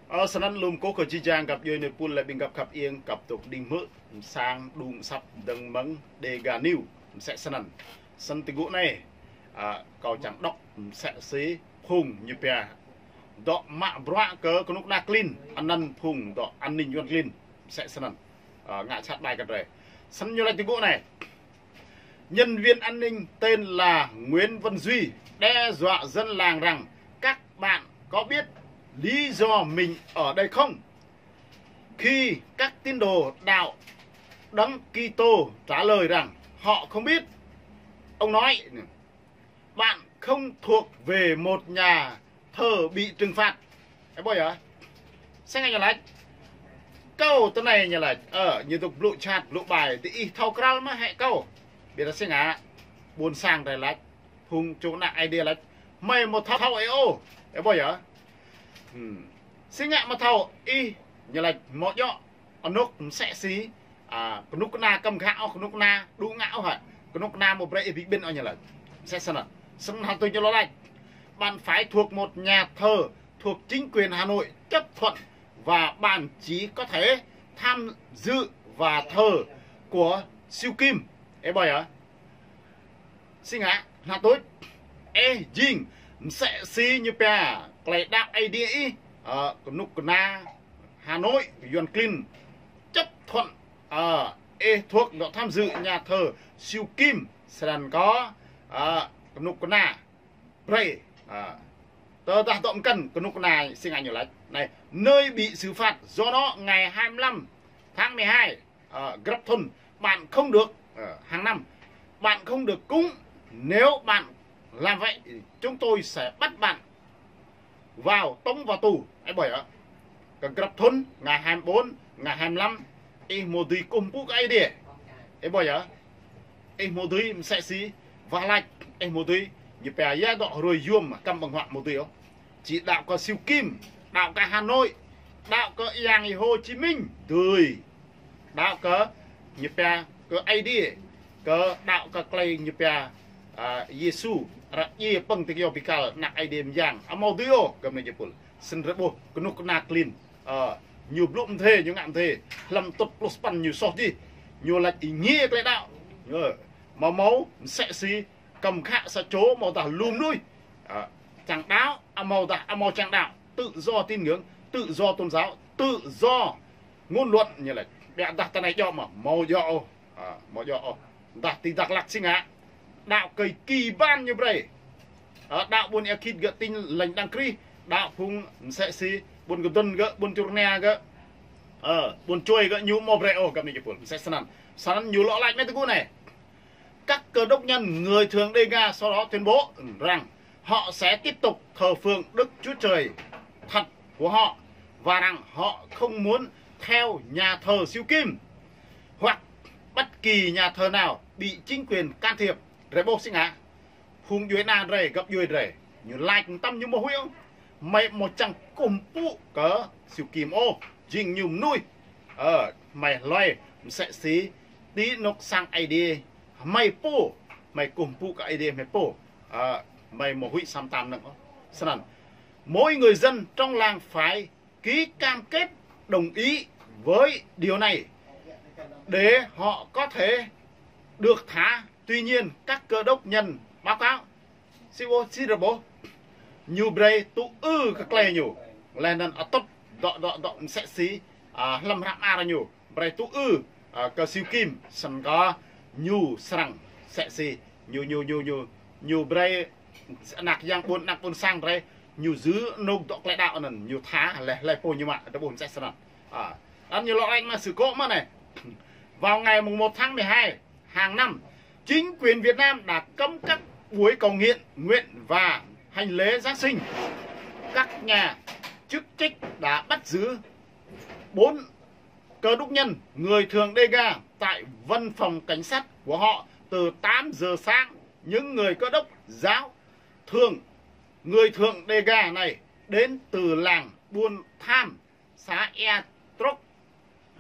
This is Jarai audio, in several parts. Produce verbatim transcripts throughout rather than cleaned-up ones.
Ơ, snăn lŏm kơ kơ či jang găp djuê nê pul lĕ ƀing găp khăp iêng, găp tŭk đing hmư̆, msang, đŭng, săp, dơ̆ng mơ̆ng, Dega News, msĕ snăn. Snăn tơgŭ anai, ơ, kâo čang đŏk, msĕ si, phung ñu pia, dŏ mă bruă kơ kơnuk kơna klin, anăn phung dŏ an ninh Yuăn klin, msĕ snăn. Ơ, ngă čăt ƀai kơ drei. Snăn ñu laĭ tơgŭ anai. Nhân viên an ninh tên là Nguyễn Văn Duy đe dọa dân làng rằng các bạn có biết lý do mình ở đây không? Khi các tín đồ đạo Đấng Kitô trả lời rằng họ không biết, ông nói, bạn không thuộc về một nhà thờ bị trừng phạt. Ơ, ƀuh yơh. Snăn ñu laĭ. Kâo tơ anai ñu laĭ. Ơ, ñu tŭk blŭ čăt, blŭ ƀai, tơ ih thâo krăl mơ̆ hĕ kâo. Ƀiădah snăn, ƀuôn sang drei laĭ. Phung čô ană Aê Diê laĭ. Hmei amâo thâo ôh. Ơ, ƀuh yơh. Snăn amâo thâo ih ñu laĭ amâo djŏ. Anôk msĕ si, ơ, kơnuk kơna kăm khă ôh, kơnuk kơna đŭ ngă ôh hă. Kơnuk kơna amâo brei ih bi ƀĭn ôh ñu laĭ. Msĕ snăn. Snăn hă tui ñu lŏ laĭ. Bạn phải thuộc một nhà thờ thuộc chính quyền Hà Nội chấp thuận và bạn chỉ có thể tham dự và thờ của Siu Kim. Ơ, ƀuh yơh. Snăn, hă tui. Ơ, jing, msĕ si ñu pia, klei đăo Aê Diê ih, ơ, kơnuk kơna Hà Nội, Yuăn klin, chấp thuận, ơ, ơ, thuộc dŏ tham dự nhà thờ Siu Kim, snăn kơ, ơ, kơnuk kơna, brei, ơ, tơdah dŏ mkăn kơnuk kơna snăn ñu laĭ. Anai, nơi bị xử phạt do đó ngày hai mươi lăm tháng mười hai, ơ, grăp thŭn, bạn không được, ơ, hàng năm, bạn không được cúng, nếu bạn làm vậy, chúng tôi sẽ bắt bạn vào tống vào tù. Ơ, ƀuh yơh. Kơ grăp thŭn, ngày hai mươi bốn, ngày hai mươi lăm, ih amâo dưi kơkuh pơpŭ kơ Aê Diê. Ơ, ƀuh yơh. Ih amâo dưi msĕ si, wah lač, ih amâo dưi, ñu pia ya dŏ hruê yuôm, kăm ƀơ̆ng huă amâo dưi ôh. Či đăo kơ Siu Kim, đăo kơ Hà Nội, đăo kơ Yang Hồ Chí Minh, dưi. Đăo kơ ñu pia kơ Aê Diê, kơ đăo kơ klei ñu pia, ơ, Yêsu, arăng djiê pơ̆ng tơ kyâo bi kal, ană Aê Diê mơyang, amâo dưi ôh, gơ̆m anai jơpul. Snăn drei ƀuh, kơnuk kơna klin, ơ, ñu blŭ mdê, ñu ngă mdê, hlăm tŭt pluh sa păn ñu soh jih, ñu lač êngiê klei đăo, ñu, amâo mâo, msĕ si, kăm khă sa čô amâodah lu mnuih, ơ, čang đăo, amâodah amâo čang đăo, tự do tín ngưỡng, tự do tôn giáo, tự do ngôn luận ñu lač. Ƀiădah tơ anai djŏ mơ̆, amâo djŏ ôh, ơ, amâo djŏ ôh. Dah ti Dak Lak snăn, đăo kơ ki ban ñu brei. Ơ, đăo ƀuôn Êa Khit gơ̆ Tin Lành Đấng Christ, đăo phung msĕ si, ƀuôn Kdŭn gơ̆, ƀuôn Čư̆ Rơnia gơ̆, ơ, ƀuôn Čuê gơ̆ ñu amâo brei ôh, gơ̆m anai jơpul. Msĕ snăn. Snăn ñu lŏ lač mơ̆ tơgŭ anai. Các Cơ Đốc nhân người Thượng Đêga sau đó tuyên bố rằng họ sẽ tiếp tục thờ phượng Đức Chúa Trời thật của họ và rằng họ không muốn theo nhà thờ Siu Kim hoặc bất kỳ nhà thờ nào bị chính quyền can thiệp. Drei ƀuh snăn. Phung djuê ana drei, găp djuê drei. Ñu lač mơtam ñu amâo huĭ ôh. Hmei amâo čang kơkuh pơpŭ kơ Siu Kim ôh. Jing ñu mnuih. Ơ, hmei hlơi msĕ si ti anôk sang Aê Diê hmei pô, hmei kơkuh pơpŭ kơ Aê Diê hmei pô. Ơ, hmei amâo huĭ sa mơtam anăn ôh. Snăn. Mỗi người dân trong làng phải ký cam kết đồng ý với điều này để họ có thể được thả. Tuy nhiên, các Cơ Đốc nhân báo cáo, si ƀuh, si drei ƀuh, ñu brei tŭ ư kơ klei ñu. Leh anăn atŭt dŏ, dŏ, dŏ msĕ si, ơ, hlăm hră mơar ñu. Brei tŭ ư, ơ, kơ Siu Kim, snăn kơ ñu srăng msĕ si. Ñu, ñu, ñu, ñu, ñu brei anak yang ƀuôn, anak ƀuôn sang drei, ñu dưi anôk dŏ klei đăo anăn, ñu tha, leh, leh pô ñu mă, drei ƀuh msĕ snăn. Ơ, anăn ñu lŏ lač mơ̆ sự cố mơ̆ anai. Vào ngày mùng một tháng mười hai hàng năm, chính quyền Việt Nam đã cấm các buổi cầu nguyện, nguyện và hành lễ Giáng sinh. Các nhà chức trách đã bắt giữ bốn Cơ Đốc nhân người Thượng Đêga tại văn phòng cảnh sát của họ từ tám giờ sáng. Những người Cơ Đốc giáo thường, người Thượng Đêga này đến từ làng Buôn Tham, xã Ea Trốc,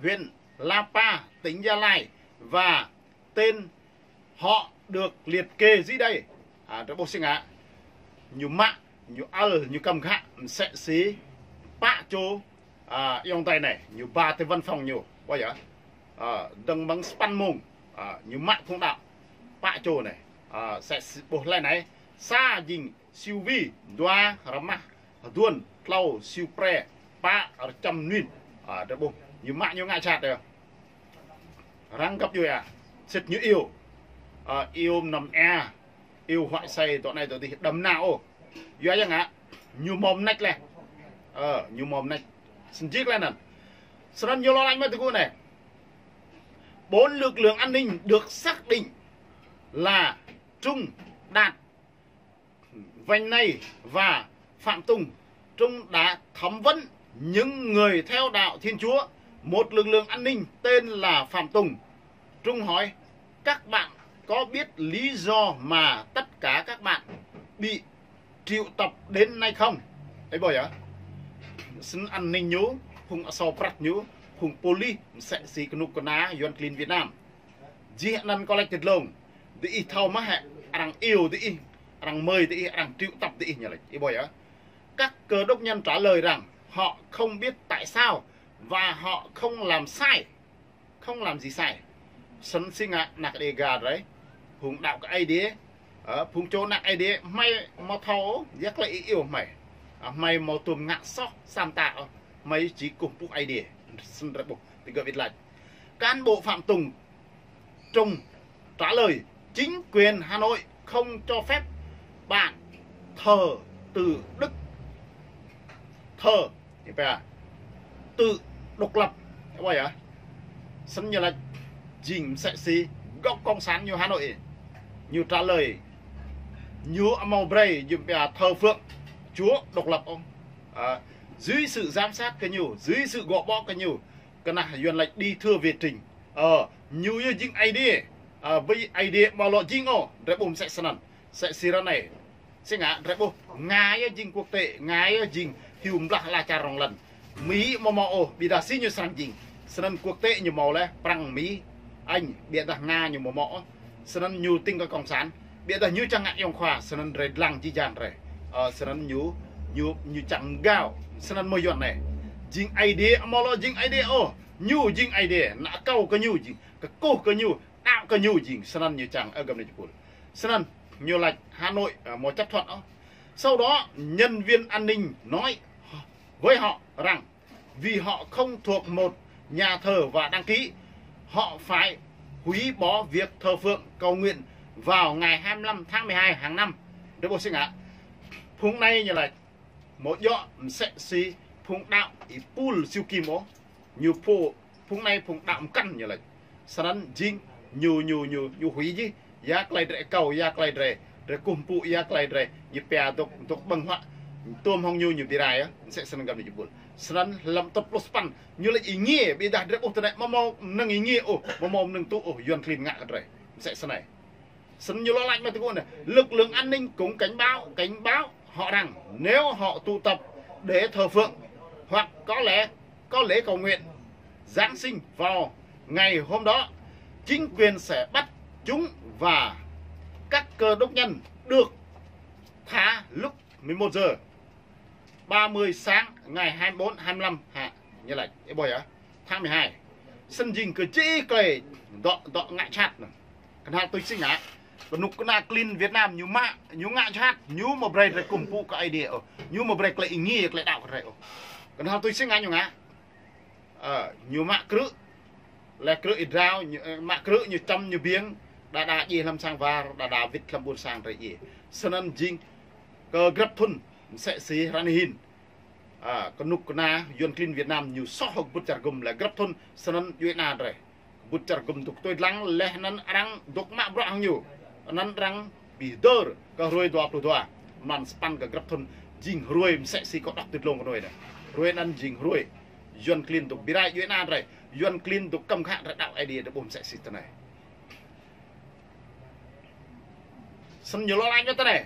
huyện Lapa, tỉnh Gia Lai và tên họ được liệt kê dưới đây. Ơ, drei ƀuh snăn. Ñu mă, ñu ăl, ñu kăm khă, msĕ si pă čô, a, ayŏng adơi anai, ñu ba tơ văn phòng ñu, ƀuh yơh. A, dơ̆ng mơ̆ng sapăn mông, a, ñu mă phung đaŏ, pă čô anai. A, sĕ si ƀuh laih anai, sa jing Siu Vi, dua Rơmah Hơduôn, tlâo Siu Pre, pă Rơčăm Nuin. A, drei ƀuh, ñu mă ñu ngă jhat yơh. Arăng găp djuai a, sĭt ñu iâu, a, iâu mơnam ea, iâu huăi asơi, dŏ anai dŏ adih, đăm nao ôh. Yua yang ngă, ñu hmâo mơneč laih. Ơ, ñu hmâo mơneč. Snăn jing laih anăn. Snăn ñu lŏ lač mă tơgŭ anai. Bốn lực lượng an ninh được xác định là Trung, Đạt, Vành Nay và Phạm Tùng. Trung đã thẩm vấn những người theo đạo Thiên Chúa. Một lực lượng an ninh tên là Phạm Tùng. Trung hỏi: "Các bạn có biết lý do mà tất cả các bạn bị triệu tập đến nay không?" Ơ, ƀuh yơh. Snăn an ninh ñu, phung asâo prăt ñu, phung pôlis, msĕ si kơnuk kơna Yuăn klin Việt Nam. Jih anăn kâo lač ti dlông. Diih thâo mơ̆ hĕ, arăng iâu diih, arăng mơi diih, arăng triệu tập diih, ñu lač. Ơ, ƀuh yơh. Các Cơ Đốc nhân trả lời rằng họ không biết tại sao và họ không làm sai, không làm gì sai. Snăn si ngă anak Đêga drei, phung đaŏ kơ Aê Diê, ơ, phung čô anak Aê Diê, hmei amâo thâo, ya klei ih iâu hmei. A, hmei amâo tuôm ngă soh sa mta ôh, hmei či kơkuh pơpŭ Aê Diê. Snăn drei ƀuh, ti gơ̆ wĭt lač. Cán bộ Phạm Tùng Trung trả lời: "Chính quyền Hà Nội không cho phép bạn thờ tự Đức, thờ, tự độc lập." Ơ, ƀuh yơh. Snăn ñu lač jing msĕ si gŏ cộng sản ñu Hà Nội. Ñu trả lời, ñu amâo brei jing pia thờ phượng Chúa độc lập ôh. À, dưới sự giám sát kơ ñu, dưới sự gò bó kơ ñu, kơnah Yuăn lač đi thưa về trình. Ơ, ñu yơh jing Aê Diê. Ơ, ƀơi Aê Diê amâo lŏ jing ôh, drei ƀuh msĕ snăn. Msĕ si ră anai. Si ngă, drei ƀuh, Nga yơh jing quốc tế, Nga yơh jing hiu blah ala čar rŏng lăn. Mi amâo mâo ôh, ƀiădah si ñu srăng jing. Snăn quốc tế ñu mâo laih, Prăng, Mi, Anh, ƀiădah Nga ñu amâo mâo ôh. Snăn ñu tĭng kơ cộng sản. Ƀiădah ñu čang ngă ayŏng khua, snăn drei dlăng jih jang drei. Ơ, snăn ñu, ñu, ñu čang mgao, snăn mơ̆ Yuăn anai. Jing Aê Diê, amâo lŏ jing Aê Diê ôh. Ñu jing Aê Diê, nao akâo kơ ñu jing, kơkuh kơ ñu, đaŏ kơ ñu jing, snăn ñu čang, ơ, găp anei jơpul. Snăn ñu lač Hà Nội, à, amâo chấp thuận ôh. Sau đó, nhân viên an ninh nói với họ rằng vì họ không thuộc một nhà thờ và đăng ký, họ phải hủy bỏ việc thờ phượng cầu nguyện vào ngày hai mươi lăm tháng mười hai hàng năm. Drei ƀuh si ngă. Phung anei ñu lač, amâo djŏ msĕ si phung đaŏ êpul Siu Kim ôh. Ñu pô, phung anei phung đaŏ mkăn ñu lač. Snăn jing ñu, ñu, ñu, ñu huĭ jih. Ya klei drei akâo, ya klei drei, drei kơkuh pơpŭ, ya klei drei, ñu pia dôk, dôk ƀơ̆ng huă. Tuôm hŏng ñu, ñu bi rai yơh. Msĕ snăn găp anei jơpul. Snăn hlăm tơt pluh sapăn, ñu lač êngiê, ƀiădah drei ƀuh ti anei, amâo mâo mơnơ̆ng êngiê ôh, amâo mâo mơnơ̆ng tŭ ôh, Yuăn klin ngă kơ drei. Msĕ snei. Snăn ñu lŏ lač mă tơgŭ anei. Lực lượng an ninh cũng cảnh báo, cảnh báo họ rằng nếu họ tụ tập để thờ phượng hoặc có lẽ, có lễ cầu nguyện Giáng sinh vào ngày hôm đó, chính quyền sẽ bắt chúng và các Cơ Đốc nhân được thả lúc mười một giờ ba mươi sáng ngày hai mươi bốn, hai mươi lăm hă, ñu lač, ơ, ƀuh yơh, tháng mười hai. Snăn jing kơ jih klei dŏ, dŏ ngă jhat anăn. Kơnhal tui si ngă, kơnuk kơna klin Việt Nam ñu mă, ñu ngă jhat, ñu amâo brei drei kơkuh pơpŭ kơ Aê Diê ôh. Ñu amâo brei klei êngiê, klei đaŏ kơ drei ôh. Kơnhal tui si ngă ñu ngă. Ơ, ñu mă krư̆, leh krư̆ ih drao, ñu, ơ, mă krư̆ ñu čăm ñu biêng, đa đa djiê hlăm sang war, đa đa wĭt hlăm ƀuôn sang drei djiê. Snăn jing kơ grăp thŭn, msĕ si ră anei hĭn. A, kơnuk kơna Yuăn klin Việt Nam ñu soh hŏng kơƀut čar gŭm leh grăp thŭn, snăn djuê ana drei. Kơƀut čar gŭm dôk tui dlăng leh anăn arăng dôk mă bruă hŏng ñu. Anăn arăng bi hdơr kơ hruê dua pluh dua. Mlan sapăn kơ grăp thŭn jing hruê msĕ si kâo đŏk ti dlông kơ nui anei. Hruê anăn jing hruê Yuăn klin dôk bi rai djuê ana drei. Yuăn klin dôk kăm khă drei đaŏ Aê Diê drei ƀuh msĕ si ti anei. Snăn ñu lŏ lač mă ti anei.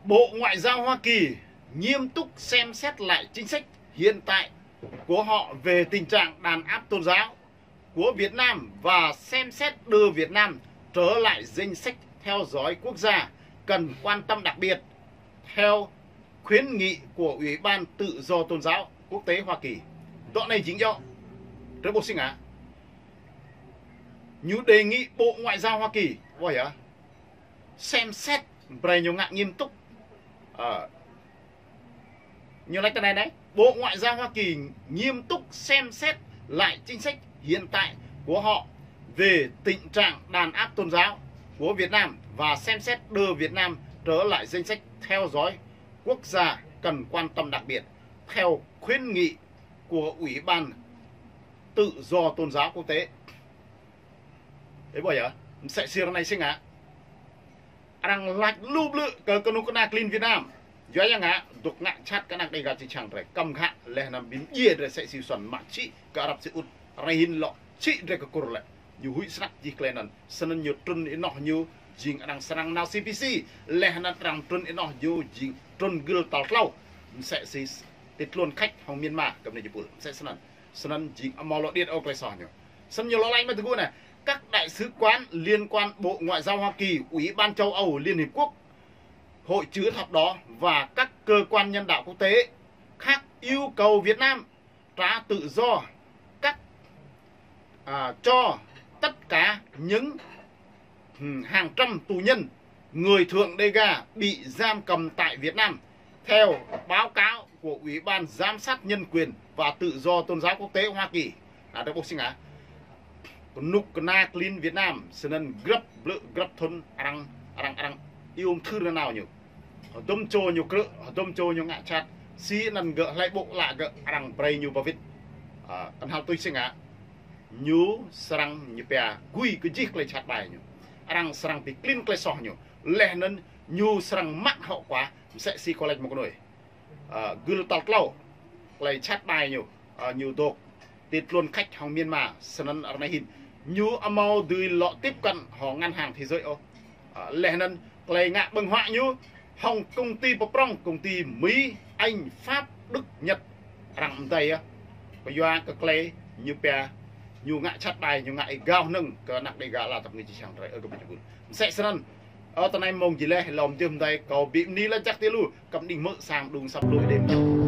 Bộ Ngoại giao Hoa Kỳ nghiêm túc xem xét lại chính sách hiện tại của họ về tình trạng đàn áp tôn giáo của Việt Nam và xem xét đưa Việt Nam trở lại danh sách theo dõi quốc gia cần quan tâm đặc biệt theo khuyến nghị của Ủy ban Tự do Tôn giáo Quốc tế Hoa Kỳ. Dŏ anai jing yơh. Drơi ƀuh si ngă. Ñu đề nghị Bộ Ngoại giao Hoa Kỳ, ôi ya, xem xét, brơi ñu ngă nghiêm túc. Ờ. Ñu laĭ tui anai anai: Bộ Ngoại giao Hoa Kỳ nghiêm túc xem xét lại chính sách hiện tại của họ về tình trạng đàn áp tôn giáo của Việt Nam và xem xét đưa Việt Nam trở lại danh sách theo dõi quốc gia cần quan tâm đặc biệt theo khuyến nghị của Ủy ban Tự do Tôn giáo Quốc tế. Ơ, ƀuh ya, msĕ si ră anai si ngă. Arăng laĭ lu blư̆ kơ kơnuk kơna klin Việt Nam. Yua ya ngă, dŏ ngă jhat kơ ană Dêga či čang drơi. Kăm khă leh anăm ƀing djai drơi msĕ si Yuan mă čih kơ Ả Rập Xê Út. Ră anai hin lŏ čih drơi kơ Kur lĕ. Ñu huĭ snăk jih klei anŭn. Snăn ñu trŭn ênoh ñu jing arăng srăng nao C P C. Leh anŭn arăng trŭn ênoh ñu jing trŭn gưl tal klâo. Msĕ si ti tluôn Khač hŏng Myanmar kơ mơ̆ng anai jơpul. Msĕ snăn. Snăn jing amâo lŏ điêt ôh klei soh ñu. Snăn ñu lŏ laĭ mă tơgŭ anai: Các đại sứ quán liên quan, Bộ Ngoại giao Hoa Kỳ, Ủy ban châu Âu, Liên Hiệp Quốc, Hội Chữ thập đỏ và các cơ quan nhân đạo quốc tế khác yêu cầu Việt Nam trả tự do các, à, cho tất cả những, ừm, hàng trăm tù nhân, người Thượng Đêga bị giam cầm tại Việt Nam theo báo cáo của Ủy ban Giám sát Nhân quyền và Tự do Tôn giáo Quốc tế Hoa Kỳ. Ơ, drơi ƀuh si ngă. Kơnuk kơna klin Việt Nam, snăn grăp blư̆ grăp thŭn arăng, arăng, arăng iung thưr nanao ñu. Hơdôm čô ñu krư̆, hơdôm čô ñu ngă jhat, si anăn gơ̆ hlơi ƀuh lă gơ̆ arăng brơi ñu ba wĭt. Ơ, knhal tui si ngă. Ñu srăng ñu pia gui kơ jih klei jhat ƀai ñu. Arăng srăng bi klin klei soh ñu. Leh anŭn ñu srăng mă hŏ kua msĕ si kâo laĭ mơ̆ng anai. Ơ, gưl tal klâo klei jhat ƀai ñu, ơ, ñu dŏ ti tluôn Khač hŏng Myanmar, snăn ră anai hin ñu amâo dưi lŏ tiếp cận hŏng ngân hàng thế giới ôh. Ơ, leh anŭn klei ngă ƀơ̆ng huă ñu hŏng công ty pơprŏng, công ty Mỹ, Anh, Pháp, Đức, Nhật, arăng mdei yơh. Kyua kơ klei ñu pia, ñu ngă jhat ƀai, ñu ngă êgao hnơ̆ng kơ ană Dêga ala tăp ngĭ či čang drơi, ơ, kơ ƀing jơpul. Msĕ snăn, ơ, tơ anai mông jih leh, lŏm dih mdei, kâo bi mni lač jăk ti lu, kăm đing mơ̆ sang đung săp lui đêm.